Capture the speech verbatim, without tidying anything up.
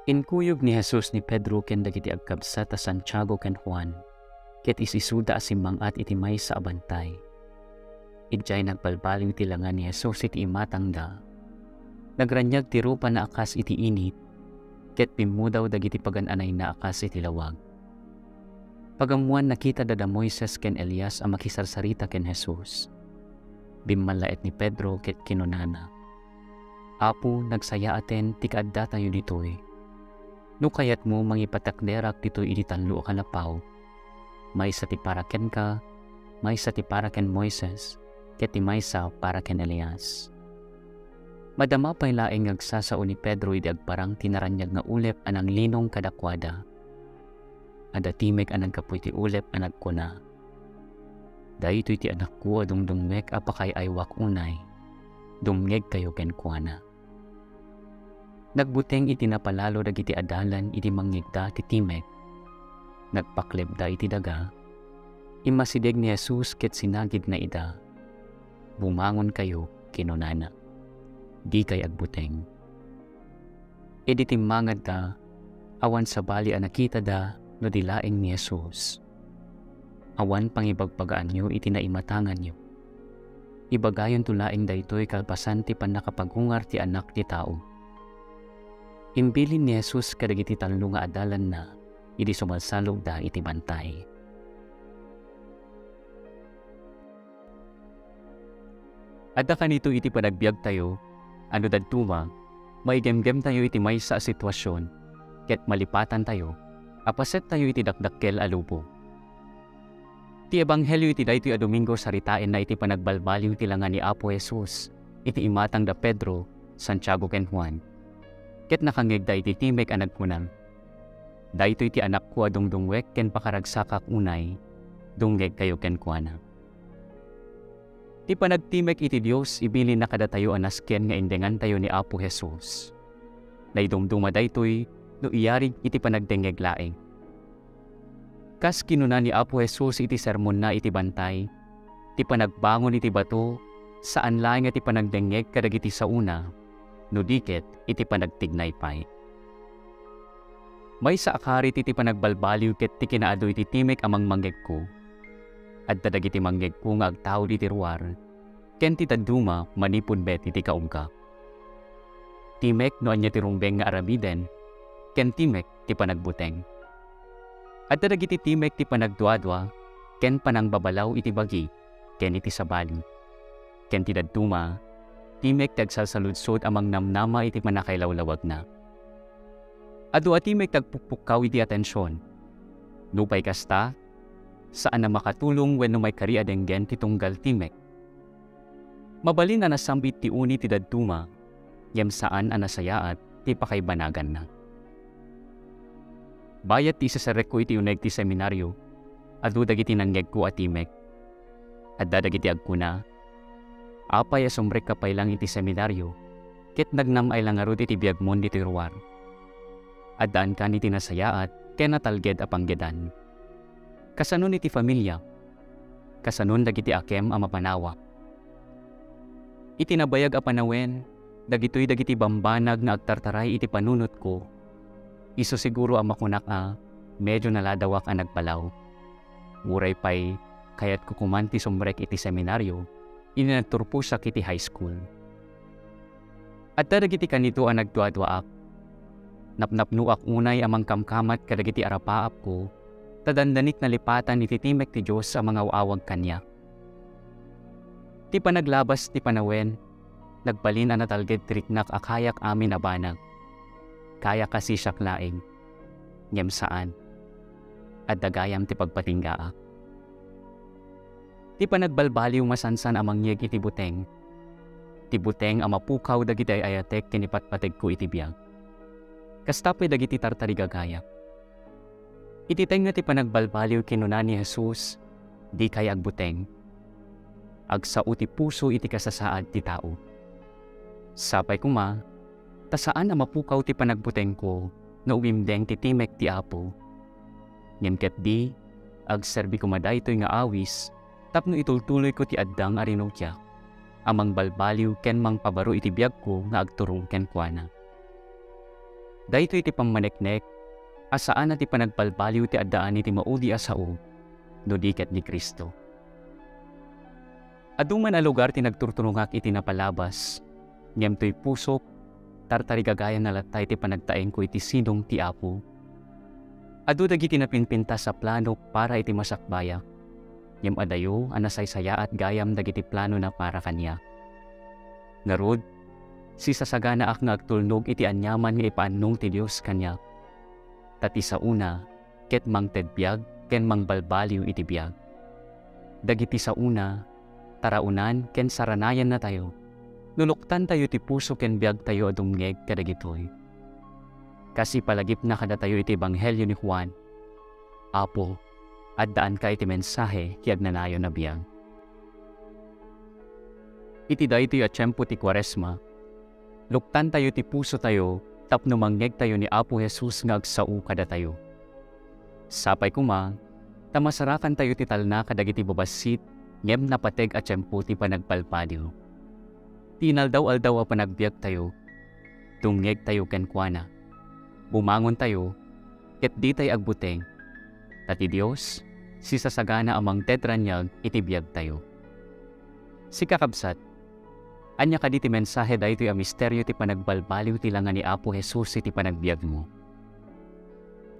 Inkuyog ni Jesus ni Pedro ken dagiti agkabsat a Santiago ken Juan, ket is-isuda a simmang-at iti maysa a bantay. Idiay nagbalbaliw ti langa ni Jesus iti imatangda. Nagraniag ti rupana a kas iti init, ket bimmudaw dagiti pagan-anayna a kas iti lawag. Pagammoan, nakitada da Moises ken Elias a makisarsarita ken Jesus. Bimmallaet ni Pedro ket kinunana, "Apo, nagsayaaten ti kaaddatayo ditoy. No kayatmo, mangipatakderak ditoy iti tallo a kalapaw. Maysa ti para kenka, maysa ti para ken Moises, ket ti maysa para ken Elias." Madama pay laeng nga agsasao ni Pedro idi agparang ti naraniag nga ulep a nanglinong kadakuada. Adda timek a naggapu iti ulep a nagkuna, "Daytoy ti Anakko a dungdungngek a pakaay-aywak unay. Dumngegkayo kenkuana." Nagbuteng iti napalalo dagiti adalan idi mangngegda ti timek. Nagpaklebda iti daga. Immasideg ni Jesus ket sinagidna ida, "Bumangonkayo," kinunana. "Dikay agbuteng." Idi timmangadda, awan sabali a nakitada no di laeng ni Jesus. "Awan pangibagbagaanyo iti naimatanganyo. Ibagayonto laeng daytoy kalpasan ti pannakapagungar ti Anak ti Tao." Imbilin ni Jesus kadagiti tallo nga adalanna idi sumalsalogda iti bantay. Adda kanito iti panagbiagtayo, a no dadduma, maigemgemtayo iti maysa a situasion, ket malipatantayo, a pasettayo iti dakdakkel a lubong. Ti ebanghelio iti daytoy a Domingo saritaenna iti panagbalbaliw ti langa ni Apo Jesus iti imatang da Pedro, Santiago, ken Juan. Ket nakangngegda iti timek a nagkuna, "Daytoy ti Anakko a dungdungngek ken pakaragsakak unay, dumngegkayo kenkuana." Ti panagtimek iti Dios ibilinna kadatayo a nasken nga indengantayo ni Apo Jesus. Naidumduma daytoy no iyarig iti panagdengngeg laeng. Kas kinuna ni Apo Jesus iti sermonna iti bantay, ti panagbangon iti bato, saan laeng nga ti panagdengngeg kadagiti saona, no di ket iti panagtignay pay. Maysa a karit iti panagbalbaliw ket ti kinaadu iti timek a mangmangngegko. Adda dagiti mangngegko nga agtaud iti ruar, ken ti dadduma manipud met iti kaugga. Timek no ania ti rumbeng nga aramiden, ken timek ti panagbuteng. Adda dagiti timek ti panagduadua ken panangbabalaw iti bagi ken iti sabali. Ken ti dadduma, timek ti agsalsaludsod a mangnamnama iti pannakailawlawagna. Adu a timek ti agpukpukkaw iti atension. Nupay kasta, saan a makatulong wenno maikari a denggen ti tunggal timek. Mabalin a nasambit ti uni ti dadduma, ngem saan a nasayaat ti pakaibanaganna. Bayat ti iseserekko iti uneg ti seminario, adu dagiti nangngegko a timek. Adda dagiti agkuna, "Apay a sumrekka pay lang iti seminario, ket nagnam-ay la ngarud iti biagmon ditoy ruar? Addaankan iti nasayaat ken natalged a panggedan." Kasanon iti familia? Kasanon dagiti akem a mapanawak? Iti nabayag a panawen, dagitoy dagiti bambanag nga agtartaray iti panunotko. Isu siguro a makunak a medyo naladawak a nagbalaw. Uray pay, kayatko koman ti sumrek iti seminario, idi nagturposak iti high school. Adda dagiti kanito a nagduaduaak. Napnapnoak unay a mangkamkamat kadagiti arapaapko, ta dandanik nalipatan iti timek ti Dios a mangaw-awag kaniak. Ti panaglabas ti panawen, nagbalin a natalged ti riknak a kayak amin a banag. Kayak a siak laeng, ngem saan. Adda gayam ti pagpatinggaak. Ti panagbalbaliw masansan a mangyeg iti buteng. Ti buteng a mapukaw dagiti ay-ayatek ken ipatpategko iti biag. Kasta pay dagiti tartarigagayak. Iti tengnga ti panagbalbaliw, kinuna ni Jesus, "Dikay agbuteng." Agsao ti puso iti kasasaad ti tao. Sapay koma, ta saan a mapukaw ti panagbutengko no umimdeng ti timek ti Apo. Ngem ketdi, agserbi koma daytoy nga awis tapno itultuloyko ti addang a rinukiak a mangbalbaliw ken mangpabaro iti biagko nga agturong kenkuana. Daytoy ti pammaneknek a saan a ti panagbalbaliw ti addaan iti maudi a sao no di ket ni Cristo. Adu man a lugar ti nagturturongak iti napalabas, ngem toy pusok, tartarigagayanna latta iti panagtaengko iti sidong ti Apo. Adu dagiti napinpintas a plano para iti masakbayak, ngem adayo a nasaysayaat gayam dagiti planona para kaniak. Ngarud, sisasaganaak nga agtulnog iti aniaman nga ipaannong ti Dios kaniak. Ta ti saona, ket mangted biag ken mangbalbaliw iti biag. Dagiti saona, taraonan ken saranayannatayo no luktantayo ti puso ken biagtayo a dumngeg kadagitoy. Kas ipalagipna kadatayo iti ebanghelio ni Juan, Apo, addaanka iti mensahe ti agnanayon a biag. Iti daytoy a tiempo ti Kuaresma, luktantayo ti pusotayo tapno mangngegtayo ni Apo Jesus nga agsao kadatayo. Sapay koma ta masarakantayo ti talna kadagiti babassit ngem napateg a tiempo ti panagbalbaliw. Ti inaldaw-aldaw a panagbiagtayo, dumngegtayo kenkuana. Bumangontayo, ket ditay agbuteng. Ta ti Dios, sisasagana a mangted raniag iti biagtayo. Sika, kabsat, ania kadi ti mensahe daytoy a misterio ti panagbalbaliw ti langa ni Apo Jesus iti panagbiagmo?